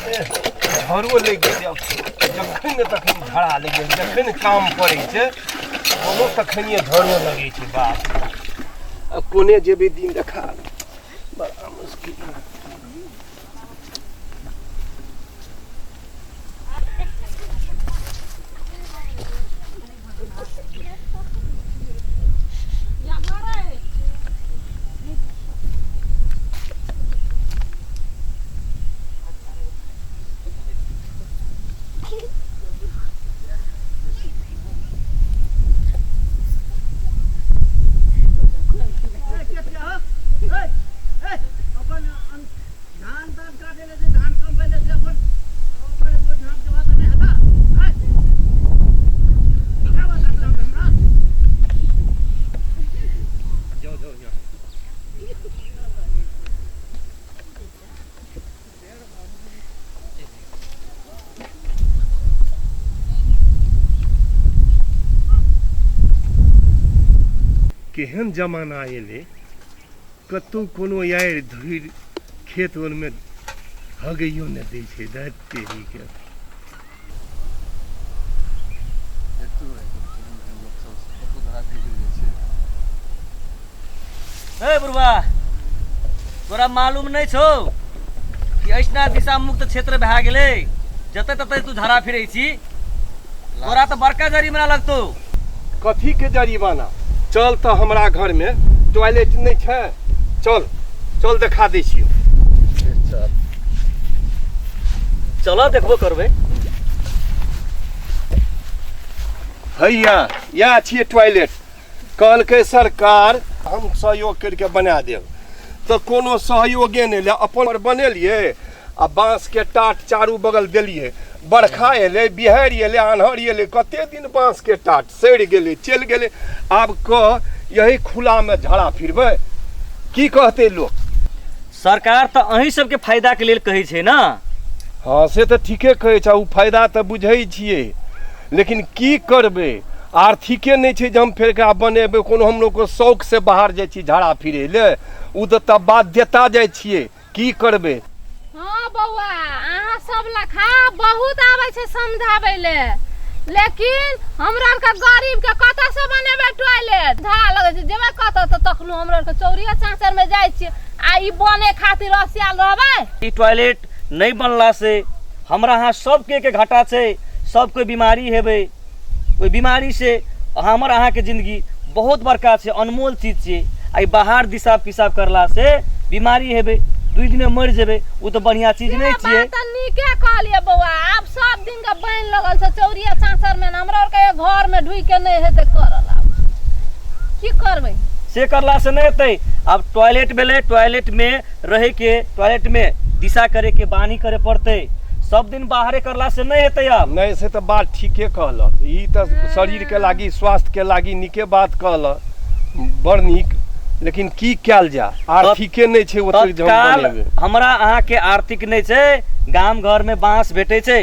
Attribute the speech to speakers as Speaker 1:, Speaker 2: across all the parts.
Speaker 1: झड़ो लागि गेलै। जखन ने तखन झड़ा लागि गेल, जखन काम पड़ै छै कोनो तखनिए झड़ो लगै छै। बाप, आ कोने जेबै दिन देखा, बड़ा मुश्किल।
Speaker 2: धान तान काटे ले छै, धान कमबै ले छै, अपन अपन ओहि धान के बात नहि हेता आय क्या बात करता हमरा।
Speaker 1: जाओ जाओ यहाँ। केहन जमाना एलै, कतहु कोनो आरि धुरि खेत ओरमे हगैयो नहि दै छै दैत तेरीके।
Speaker 2: हे बुढ़वा, तोरा मालूम नहि छौ कि ऐसना दिशा मुक्त क्षेत्र भए गेलै, जतऽ ततऽ तू धरा फिरै छी, तोरा तऽ बड़का जरिमाना लगतौ।
Speaker 1: कथी के जरिमाना? चल तऽ हमरा घर में टॉयलेट नहीं छै, चल चल देखा दै छियौ।
Speaker 2: चल चल, देखबो करबै।
Speaker 1: हैया इएह छियै टॉयलेट। कहलकै सरकार हम सहयोग करिके बना देब, तऽ कोनो सहयोगे नहि ले, अपन बनेलियै आ बाँसके टाट चारू बगल देलियै। बरखा एलै, बिहाड़ि एलै, आन्हर एलै, कते दिन बाँसके टाट सड़ि गेलै, चलि गेलै। आब कह, यही खुलामे झड़ा फिरबै, की कहतै लोक?
Speaker 2: सरकार तऽ अहीं सबके फायदाके लेल कहै छै ने।
Speaker 1: हँ, से तऽ ठीके कहै छै, ओ फायदा तऽ बुझै छियै, लेकिन की करबै, आर्थिके नहि छै जे हम फेर एकरा बनेबै। कोनो हम लोग शौकसँ बाहर जाइ छी झाड़ा फिरै लए? ओ तऽ तब बाध्यता जाइ छियै, की करबै।
Speaker 3: हाँ बौआ, अहाँ सब लखा बहुत आबै छै समझाबै ले, लेकिन हमरा आरके गरीब के कतऽ से बनेबै टॉयलेट? झा लगै छै, जेबै कतऽ? तऽ तखनो हमरा आरके चौरिया चाँचर में जाइ छियै आ ई बने खातिर रसियाल रहबै।
Speaker 2: ई टॉयलेट नहि बनला से हमरा अहाँ सबके के घाटा छै, सबके बीमारी हेबै, ओहि बीमारी से हमर अहाँके जिंदगी बहुत बड़का छै, अनमोल चीज छियै। आ ई बाहर दिशा पिसाब करला से बीमारी हेबै, 2 दिन में मरि जेबै, ओ तऽ बढ़िआँ चीज नहि छियै।
Speaker 3: बात तऽ नीके कहलियै बौआ। आब सब दिन के बनि लगल छै चौरिया चाँचर में, हमरा आरके घर में ढुकि के नहि हेतै करल, आब की करबै?
Speaker 2: से करला से नहि हेतै। आब टॉयलेट भेलै, टॉयलेट में रहै के, टॉयलेट में दिशा करे के, बानी करे पड़तै, सब दिन बाहरे करला से नहि हेतै आब।
Speaker 1: नहि, से तऽ बात ठीके कहलक, ई तऽ शरीरके लागी स्वास्थ्यके लागी नीके बात कहलक, बड़ नीक, लेकिन की कयल जाय, आर्थिके नहि छै ओतेक जे हम
Speaker 2: तत्काल
Speaker 1: बनेबै।
Speaker 2: हमरा अहाँके आर्थिक नहि छै, गाम घरमे बाँस भेटै छै,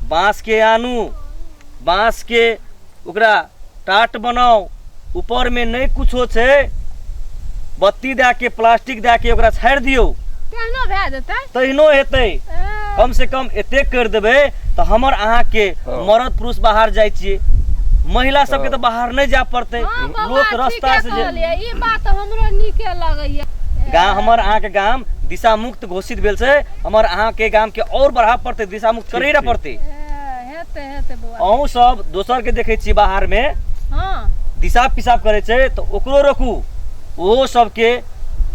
Speaker 2: बाँसके आनू, बाँसके ओकरा टाट बनाउ, ऊपरमे नहि कुछो छै, बत्ती दए के प्लास्टिक दए के ओकरा छाड़ि दियौ,
Speaker 3: तेहनो भए जेतै,
Speaker 2: तहिनो हेतै। कम से कम एतेक करि देबै तऽ हमर अहाँके मरद पुरुष बाहर जाइ छियै, महिला सबके तऽ बाहर नहि जाय पड़तै।
Speaker 3: हँ बौआ,
Speaker 2: लोक रास्ता
Speaker 3: ठीके
Speaker 2: से जे
Speaker 3: कहलियै, ई बात हमरो नीके लगैया।
Speaker 2: गाम हमर अहाँके गाम दिशा मुक्त घोषित भेल छै, हमर अहाँके गाम के और बढ़ाव पड़तै, दिशा मुक्त करै रह पड़तै।
Speaker 3: हेतै हेतै बौआ।
Speaker 2: अहूँ सब दोसर के देखै छी बाहर में दिशा पिसाब करै छै तऽ ओकरो रोकू, ओहो सबके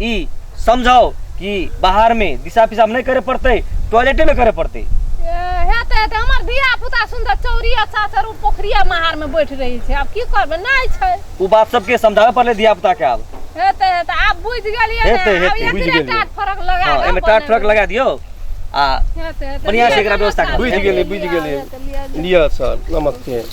Speaker 2: ई समझाउ कि बाहर में दिशा पिसाब नहि करे पड़तै, टॉयलेटे में करे पड़तै।
Speaker 3: हेतै हेतै। हमर धिया पुता सुन्दर चौरिया चाचर पोखरिया महार में बैठ रही छै, आब की करबै, नहि छै।
Speaker 2: ओ बात सबके समझाबे पड़लै धिया पुता के आब।
Speaker 3: हेतै हेतै, आब बुझि गेलियै ने।
Speaker 2: हेतै,
Speaker 3: आब
Speaker 2: हेतै,
Speaker 1: बुझि
Speaker 3: एकरे
Speaker 1: गेलियै।
Speaker 3: टाट फरक लगा
Speaker 2: हँ,
Speaker 3: कऽ
Speaker 2: एहिमे टाट फरक
Speaker 3: बनेबै।
Speaker 2: लगा दियौ आ
Speaker 3: हेतै हेतै,
Speaker 2: बढ़िआँ से
Speaker 3: लिअ
Speaker 2: एकरा व्यवस्था
Speaker 3: नमस्कार।
Speaker 1: बुझि गेलियै, बुझि गेलियै।
Speaker 3: लिअ, लिअ।
Speaker 1: लिअ सर, नमस्ते।